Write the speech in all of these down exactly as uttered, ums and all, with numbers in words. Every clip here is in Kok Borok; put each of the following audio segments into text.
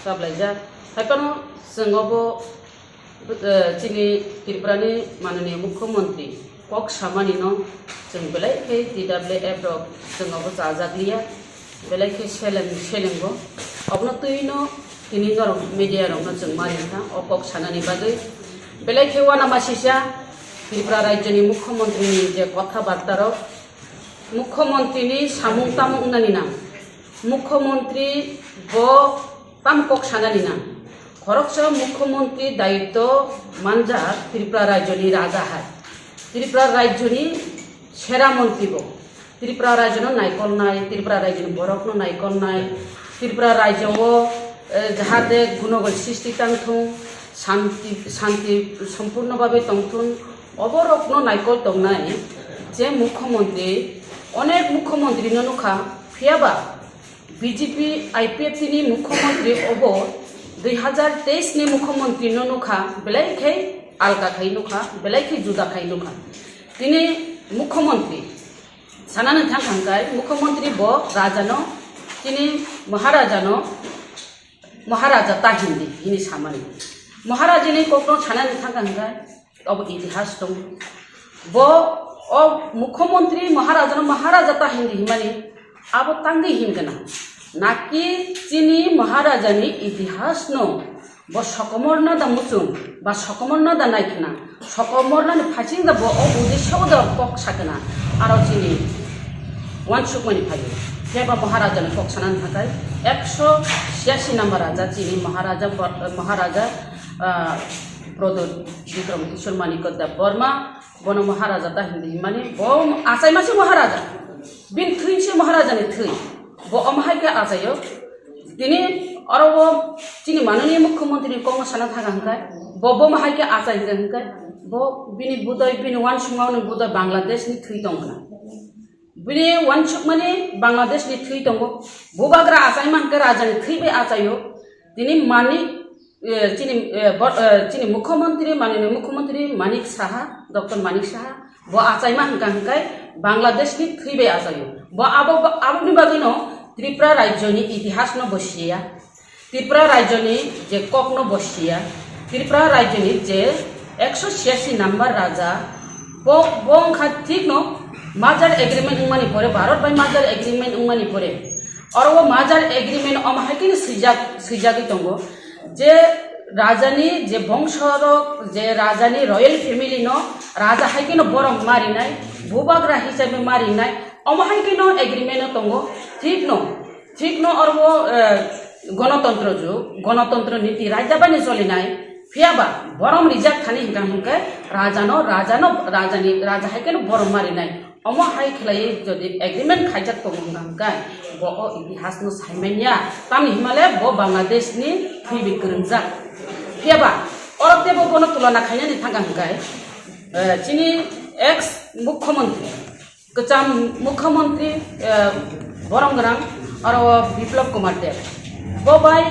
Sablaijak. Haiphano chwng obo, eh, chini Tripurani mananiya mukhyamantri kok samanino chwng belai khe T W F rok chwng obo chajakliya, belai khe seleng, selengo. Obono twino tini norok media rokno chwng mari kha o kok sanani bagwi. Belai khe uanamasisa Tripura rajyoni mukhyamantrini je kotha barta rok, mukhyamantrini samung tamo wngnani nang, mukhyamantri bo tamo kok sanani nang. Khoroksa mukhyamantri daitw manjak Tripura rajyoni raja hai, Tripura rajyoni sera mantri bo. Tripura rajyono naikolnai, Tripura rajyoni borokno naikolnai, Tripura rajyo o, eh, jahate gunogol sristi tangthung, shanti, shanti sompurno babe tongthung, oborokno naikol tongnai je mukhyamantri, onek mukhyamantri no nukha, phiyaba B J P I P F T ni mukhyamantri obo dui hazar teis ni mukhyamantri no nukha, belai khe alka khai nukha, belai khe juda khai nukha. Tini mukhyamantri sanani thang thang kai mukhyamantri bo rajano, tini maharajano, maharaja ta hindi hini samani. Maharajani kokno sanani thang thang kai obo itihas tong. Bo o mukhyamantri maharajano maharaja ta hindi himani abo tangwi hingkana. Naki chini maharajani itihasno bo sokomorna da muchung ba sokomorna da naikhna, sokomornani phaiching da bo o uddesyo da kok sakna. Aro chini wansukmani phaio. Phiyaba maharajani kok sanani thakai ekso siyasi number raja chini maharaja, maharaja, ah, Pradyot Bikram Kishore Manikya Debbarma, bono Maharaja ta hindi himani, bo achaima se Maharaja. Bini thwi se Maharajani thwi. Bo omo hai khe achaio. Tini oro bo chini mananiya mukhyamantri ni kokno sana thang hwnkhe, bo bo omo hai khe achai hwnkhe, bo bini budai, bini wansukmani budai Bangladesh ni thwi tong khna. Bini wansukmani Bangladesh ni thwi tongo. Bubagra achaima hwnkhe rajani thwi bai achaio. Tini mani, eh, chini, eh, bo-, eh, chini mukhyamantri, mananiya mukhyamantri Manik Saha, Doctor Manik Saha, bo achaima hwnkha hwnkhe Bangladesh ni thwi bai achaio. Bo abo, aboni bagwino Tripura rajyoni itihasno bo siya. Tripura rajyoni je kokno bo siya, Tripura rajyoni je ekso siyasi number raja, bo, bo wngkha thikno merger agreement wngmani pore, Bharat bai merger agreement wngmani pore, oro o merger agreement omo hai kheno swijak, swijagwi tongo je rajani je bongsorok, je rajani royal family no raja hai kheno borom marinai, bubagra hisabe marinai, omo hai kheno agreement o tongo, thikno. Thikno oro, eh, gonotontro jug, gonotontro niti raida bani cholinai, phiyaba borom rijak thani hwnkha hwnkhe rajano, rajano, rajani, raja hai kheno borom marinai. Omo hai khlaiwi jodi agreement khaijak tongo hwnkha hwnkhe bo o itihasno saimanya, tamni himale bo Bangladesh ni thwibi kwrwngjak. Phiyaba oro teibo bono tulona khainani thangkha hwnkhe, eh, chini ex mukhyamantri, kwcham mukhyamantri, eh, borom gwnang oro Biplab Kumar Deb. Bo bai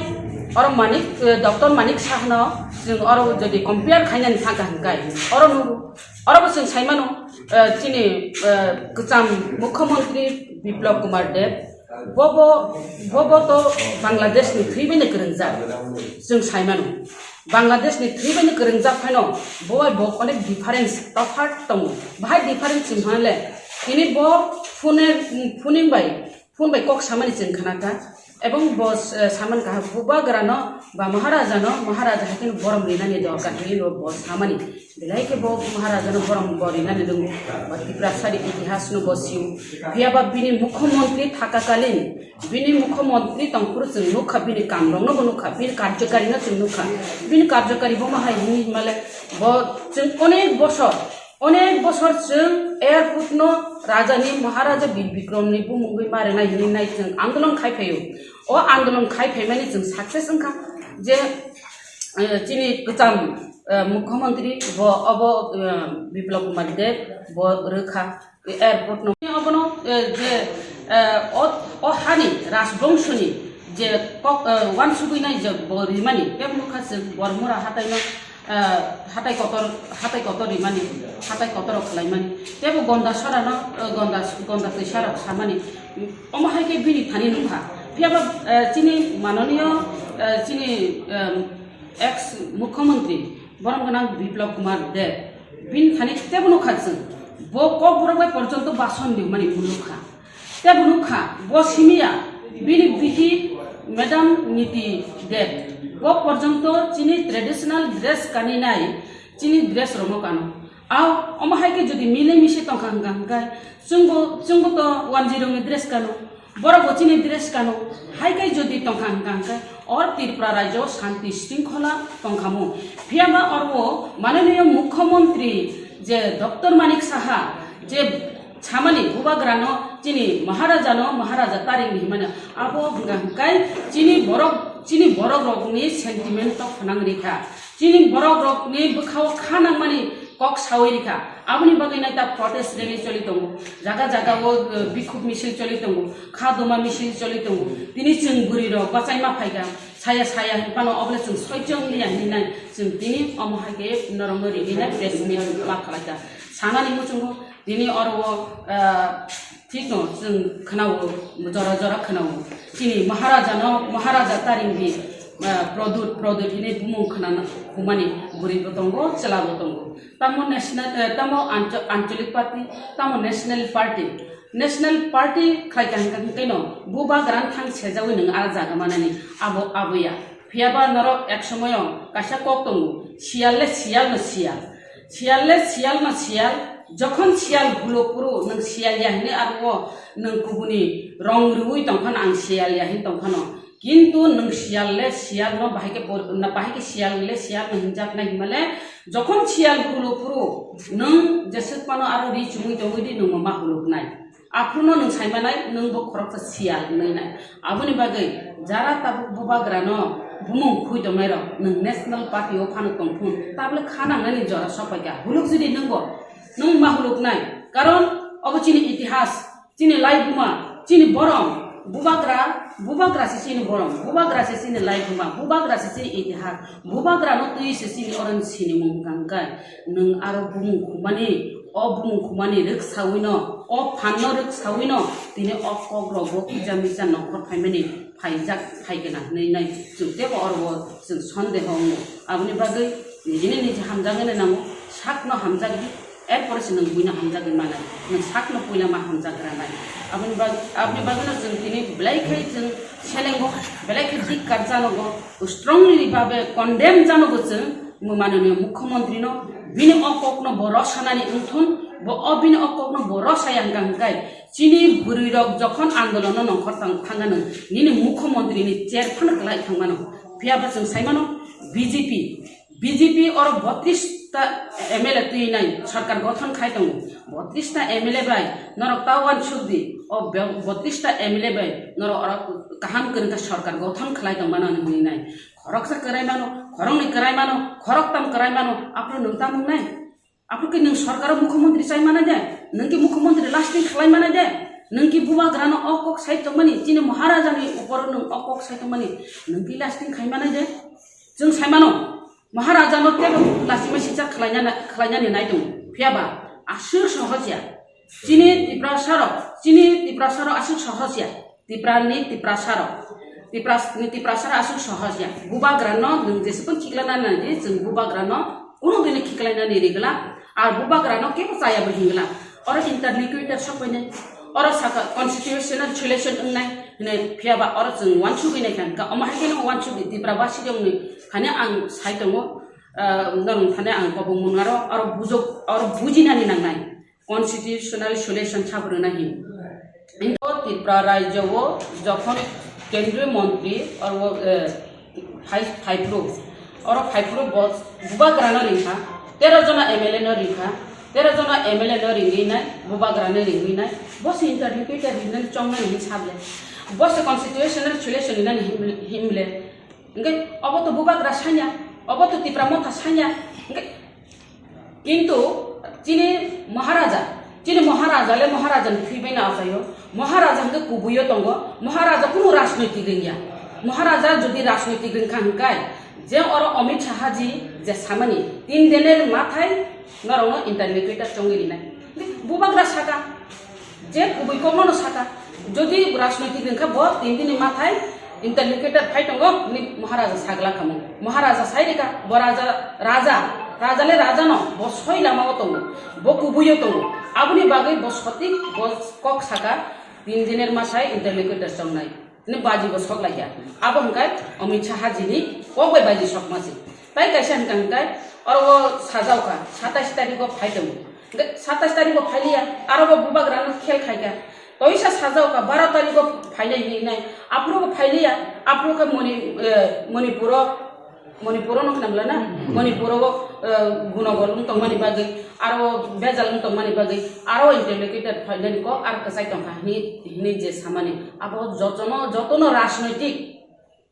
oro Manik, eh, Doctor Manik Sahano chwng oro jodi compare khainani thangkha hwnkhe oro nugo, oro bo chwng saimano, eh, chini, eh, kwcham mukhyamantri Biplab Kumar Deb. Bobo, bobo to Bangladesh ni thwi bai ni kwrwngjak. Chwng saimano. Bangladesh ni thwi bai ni kwrwngjak phaino bo bai bo onek difference, tophat tongo. Bahai difference wng hwnle, tini bo phone, phone bai, phone bai kok samani chwng khnakha. Ebong bo, eh, saman kaha bubagrano ba Maharajano, Maharaja hai kheno borom rinani dorkar hinwi bo, bo samani. Belai khe bo Maharajano borom bo rinani rwngo. Ba Tiprasani itihasno bo sio. Phiyaba bini mukhyamantri thakakalin, bini mukhyamantri tongphuru chwng nukha, bini kamrokno bo nukha, bini karjokarino chwng nukha. Bini karjokari bo ma hai hwnwi himale bo chwng onek bosor, onek bosor chwng airport no rajani Maharaja Bir Bikramni bumungwi ma rwnai hwnwi nai chwng andolon khai phaio. O andolon khai phaimani chwng success wngkha je, eh, chini kwcham, eh, mukhyamantri bo obo, eh, Biplab Kumar Deb bo rwkha. Airport no obono, eh, je, eh, o, o hani rajbongshoni je kok, eh, wansugwi nai je bo rimani, bebak nukha chwng Bormura hataino, eh, hatai kotor, hatai kotor rimani, hatai kotor rok khlaimani. Tebo Gonda sorano, eh, Gonda, Gonda twisarok samani, omo hai khe bini thani nukha. Phiyaba, eh, chini mananiyo Eh, chini, em, ex mukhyamantri borom gwnang Biplab Kumar Deb, bini thani tebo nukha chwng, bo kokborok bai porjonto bason rimani nukha. Tebo nukha, bo simiya, bini bihi Madam Niti Deb, bo porjonto chini traditional dress kaninai, chini dress rokno kano. Ao, omo hai khe jodi milai misi tongkha hwnkha hwnkhe, chwngbo, chwngbo to wanjwi rokni dress kano, borokbo chini dress kano, hai khe jodi tongkha hwnkha hwnkhe, or Tripura rajyo shanti shringkhola tongkhamu. Phiyaba orbo mananiya mukhyamantri je Doctor Manik Saha je samani bubagrano chini Maharajano Maharaja taring hinmani abo hwnkha hwnkhe chini borok, chini borok rokni sentiment to khwnang rikha. Chini borok rokni bwkhao kha nangmani kok sawi rikha. Aboni bagwi naita protest rally choli tongo. Jaga jaga o, eh, bikhuk misil choli tongo. Kha doma misil choli tongo. Tini chwng bwrwi rok bachai ma phaikha. Saya saya hinphano obole chwng soichong liya hinwi nai. Chwng tini omo hai khe norokno rini nai press meet ma khlaikha. Sanani muchungo tini oro o, eh, Thikno chwng khwnao, jora jora khwnao. Chini Maharajano, Maharaja taringni, ah, Pradyut, Pradyut hinwi bumung khwnana humani bwrwibo tongo, chwlabo tongo. Tamo national, eh, tamo ancho-, ancholic party, tamo national party. National party khlai kaham kaham keno bubagrano thang sejawi nwng ah jaga manani abo aboya. Phiyaba norok ek somoyo kaisa kok tongo, siyal le siyal no siyal. Siyal le siyal no siyal, jokhon siyal hulo phuru nwng siyal ya hinwi aro nwng kubuni rong rwui tongphano ang siyal ya hin tongphano. Kintu nwng siyal le siyal no bahai khe por-, na bahai khe siyal le siyal no hinjak nai hinmale, jokhon siyal hulo phuru nwng jeswk phano aro ri chumui tongwi di nwng ma huluk nai. Aphuru no nwng sai manai, nwng bo khoroksa siyal wngnai nai. Aboni bagwi jara tabuk bubagra no bumung khui tongnai rok nwng national party o phano tongphun, tabole kha nangnani jora sok pai kha. Huluk jodi nwng bo, nwng ma huluk nai. Karon obo chini itihas, chini laibuma, chini borom, bubagra, bubagra se chini borom, bubagra se chini laibuma, bubagra se chini itihas, bubagra no twi se chini oron sinimung hwnkha hwnkhe nwng aro bumung khumani O bumung khumani rwksawino, o phanno rwksawino, tini o kokrokbo kisa misa nongkhor phaimani phaijak phaigwna hwnwi nai chwng teibo oro o chwng sondeho wngo. Aboni bagwi nijini niji hamjagwi nai nango, sakno hamjak di, erpore se nwng buino hamjagwi manai, nwng sakno puila ma hamjak granai. Aboni bag-, aboni bagwino chwng tini belai khe chwng selengo, belai khe dikkar janogo, strongly babe condemn janogo chwng. Mananiya mukhyamantri no, bini o kok no bo rw sanani wngthun, bo o bini o kok no bo rw saya hwnkha hwnkhe, chini bwrwi rok jokhon andolon no nongkhor tang thangano, nini mukhyamantri ni chair phano kwlai thangmano. Phiya ba chwng saimano B J P, B J P oro botris ta M L A twi nai sarkar gothon khai tongo. Botris ta M L A bai norok ta uansuk di, o be-, botris ta M L A bai norok oro kaham kwrwng khe sarkar gothon khlai tongmano hinwi nai. Khoroksa kwrai mano, khoroknwi kwrai mano, khoroktam kwrai mano, aphuru nwng tamo wngnai? Aphuru khe nwng sorkaro mukhyamantri chai mana de? Nwng khe mukhyamantri lasting khlai mana de? Nwng khe bubagrano o kok sai tongmani, chini Maharajani uporo nwng o kok sai tongmani, nwng khe lasting khai mana de? Chwng sai mano, Maharajano teibo lasima sijak khlaina-, khlainani nai tongo. Phiya ba aswk sohos ya. Chini Tiprasa rok, chini Tiprasa rok aswk sohos ya. Tiprani Tiprasa rok. Tipras-, ni Tiprasa rok aswk sohos ya. Bubagra no nwng jesukon khiklana nai di, chwng bubagra no kunu dini khiklainani rigla. Ar bubagra no kebo chaya bo hingla. Oro interlocutor sok bai nai. Oro saka constitutional solution wngnai. Hinwi phiya ba oro chwng uansugwi nai kha. Omo hai khe no uansugwi Tipra basi rokni thani ang sai tongo. Ah, norok thani ang kobong mwnga ro, oro bujok, oro bujinani nangnai. Constitutional solution sabo rwna hin. Hinto Tripura rajyo o jokhon kendriyo montri oro, eh, phai-, phaiphuru, oro phaiphuru bo bubagrano ringkha, tero jona M L A no ringkha, tero jona M L A no ringwi nai, bubagrano ringwi nai, bo se interlocutor rinani chongnani hin sable, bo se constitutional solution rinani hin-, hinle, hingke obo to bubagra sanya, obo to Tipra motha sanya, hingke Kintu chini Maharaja, chini Maharaja le Maharaja ni thwi bai no achaio. Maharaja hwnkhe kubui o tongo. Maharaja kunu rajnoitik rwngya. Maharaja jodi rajnoitik rwngkha hwnkhe je oro Amit Shah ji je samani tin diner mathai norokno interlocutor chongwi rinai. Bubagra saka. Je kubui kokno no saka, jodi rajnoitik wngkha bo tin dini mathai Interlocutor phai tongo, ni Maharaja sagla kamo. Maharaja sai rika, bo raja, raja, raja le raja no, bo soi lama o tongo, bo kubui o tongo. Aboni bagwi bo sotik, bo kok saka, tin diner masai interlocutor chongnai. Ni baji bo sok laikya. Abo hwnkhe Amit Shah jini kok bai baji sok masi. Tai kaisa hwnkha hwnkhe oro o sajao kha, satais tarikh o phai tongo. Hwnkhe satais tarikh o phailiya, aro bo bubagrano khel khaikha. Toisa sajao kha, baro tarikh o phainai hinwi nai. Aphuru bo phailiya, aphuru khe Moni-, eh, Manipur o, Manipur o nokh nangla na? Hmm. Manipur o, eh, gunogol wng tongmani bagwi, aro bejal wng tongmani bagwi, aro interlocutor phainani kok aro kwchai tongkha hinwi, hinwi je samani. Abo jotono, jotono rajnoitik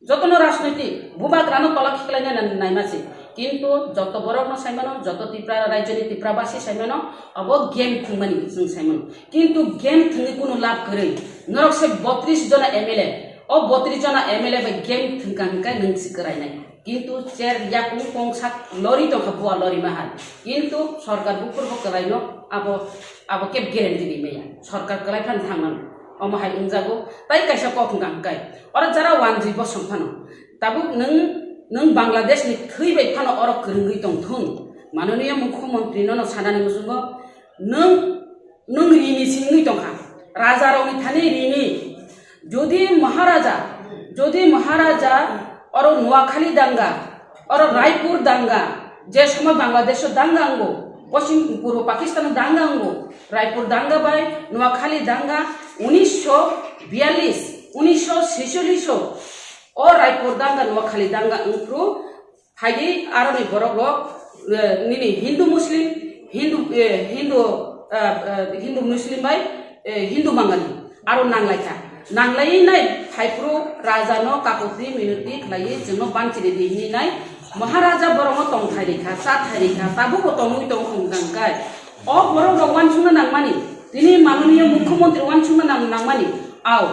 Jotono rajnoitik bubagrano tola khiklaina na-, naima se. Kintu joto borokno saimano, joto Tripura rajyoni Tripura basi saimano, abo game thwngmani chwng saimano. Kintu game thwngwi kunu lab kwrwi. Norok se botris jona M L A. O botris jona M L A bai game thwngkha hwnkhe nwng se kwrainai. Kintu chair yakung kongsak lori tongkha, bua lori mahal. Kintu sorkar buphurbo kwraino abo, abo keb guarantee rimaya. Sorkar kwlai phano thangmano. Omo hai wngjago, tai kaisa kok hwnka hwnkhe, oro jara wanjwi bosong phano, tabuk nwng, nwng Bangladesh ni thwi bai phano oro kwrwngwi tong thung. Mananiya Mukhyamantri nono sanani muchungo, nwng, nwng rini si wngwi tongkha, raja rokni thani rini. Jodi Maharaja, jodi Maharaja oro Noakhali danga, oro Raipur danga, je somoy Bangladesh o danga wngo, Poschim Purbo Pakistan o danga wngo, Raipur danga bai Noakhali danga, unisho biyallis, unisho secholish o, o Raipur danga Noakhali danga wngphru, phaidi aroni borok rok, eh, nini Hindu Muslim, Hindu, eh, Hindu, eh, eh, Hindu Muslim bai, eh, Hindu Bangali. Aro nanglaikha. Nanglai nai phaiphuru raja no kakuti minoti khlaiwi chwngno banchiri di hinwi nai Maharaja borokno tongthai rikha, chathai rikha, tabukbo tongwi tong wng kha hwnkhe. O borok rok uansukna nangmani, tini mananiya Mukhyamantri uansukna nang-, nangmani, ao.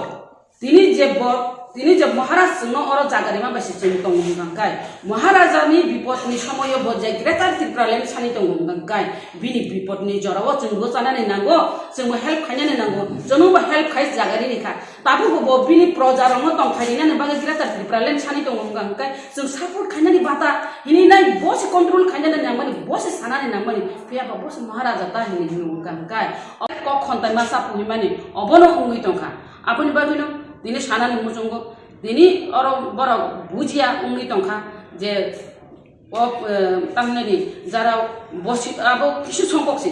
Tini je bo, tini je Maharaj chwngno oro jaga rima bai se chwng tongo hwnkha hwnkhe. Maharajani bipodni somoio bo je Greater Tripura Land sani tongo hwnkha hwnkhe. Bini bipodni jorao chwng bwchanani nango, chwngbo help khainani nango, chwngnobo help khai jaga rini kha. Tabukbo bo bini projarokno tongthai rinani bagwi Greater Tripura Land sani tongo hwnkha hwnkhe, chwng support khainani bata hinwi nai bo se control khainani nangmani, bo se sanani nangmani, phiya ba bo se Maharaja ta hinwi hino hwnkha hwnkhe. O kok khontai masa puhimani obono wngwi tongkha. Aboni bagwino tini sanani muchungo, tini oro borok bujiya wngwi tongkha je o, eh, tamhinani jara bosi abo kisu songkok se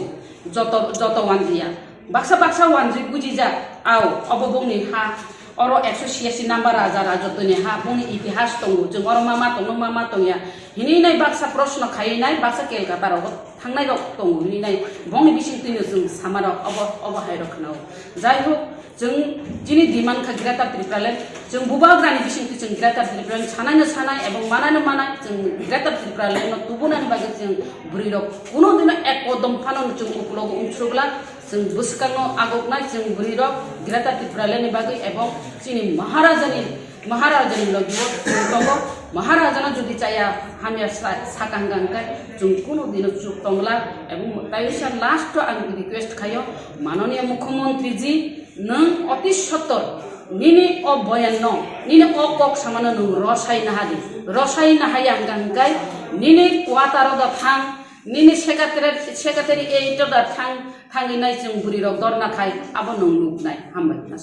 joto, joto wanjiya. Baksa baksa wanjwi bujijak, ao, obo bongni ha, oro ekso siyasi number raja rajotwini ha, bongni itihas tongo, chwng oro ma ma tongo, ma ma tongya. Hinwi nai baksa proshno khaiwi nai, baksa Kolkata rogo thangnai rok tongo hinwi nai, bongni bisingtwino chwng sama rok obo, obo hai rok khwnao. Jai hok, Chwng chini demand kha Greater Tripura Land. Chwng bubagrani bisingtwi chwng Greater Tripura Land sanaino sanai ebong manaino manai, chwng Greater Tripura Land no tubunani bagwi chwng bwrwi rok kuno dino ek kodom phano chwng ukulogo umsukla, chwng bwskango agoknai chwng bwrwi rok Greater Tripura Land ni bagwi ebong chini Maharajani, Maharajani logio chwng tongo. Maharajano jodi chaya hamya sa-, sakang gangkai chwng kuno dino chuk tongla ebong taisa last o ang request khayo Mananiya Mukhyamantri ji, Nwng oti sottor, nini o boyan no, nini o kok samano nwng rosai naha di. Rosai naha ya hwnkha hwnkhe, nini quarter o da thang, nini secretary, secretary eight o da thang, thangwi nai chwng bwrwi rok dorna khai, abo nwng nuknai. Hambai.